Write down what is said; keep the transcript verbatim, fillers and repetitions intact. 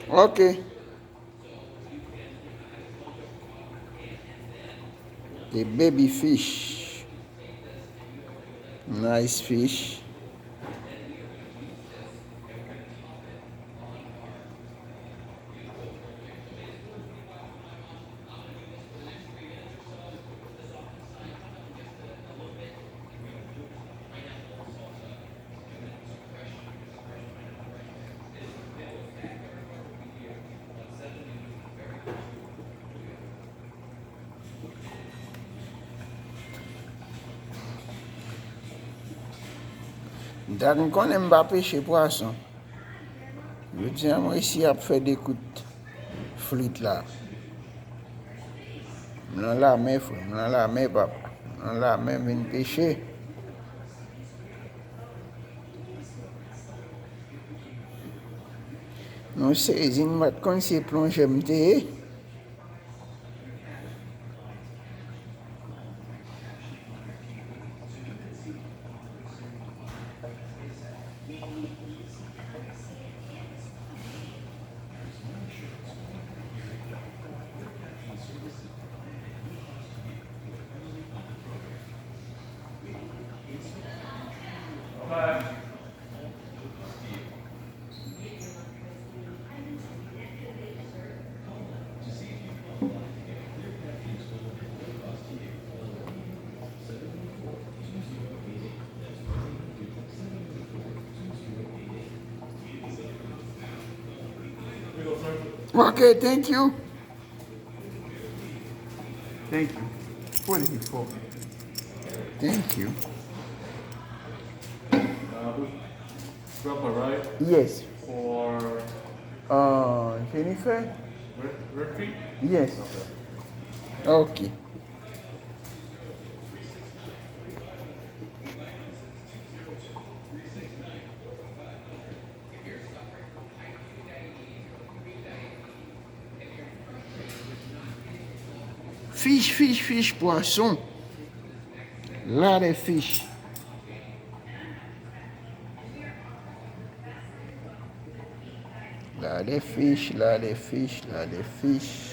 Ok. The baby fish. Nice fish. Dat m konnen m pa peche pwason. Jodi a, mwen isi ap fè de kout flit la. M nan lamè, frè, m nan lamè, papa. M nan lamè, m vin peche. Nou sezi, m pa t konn se plonjè m te ye. Ok, thank you. Thank you. What is it for? Thank you. Proper, right? Yes. For Uh, Jennifer? Re- Repeat? Yes. Ok. Fish, fish, fish, pwason. Lot of fish. Lot of fish, lot of fish, lot of fish.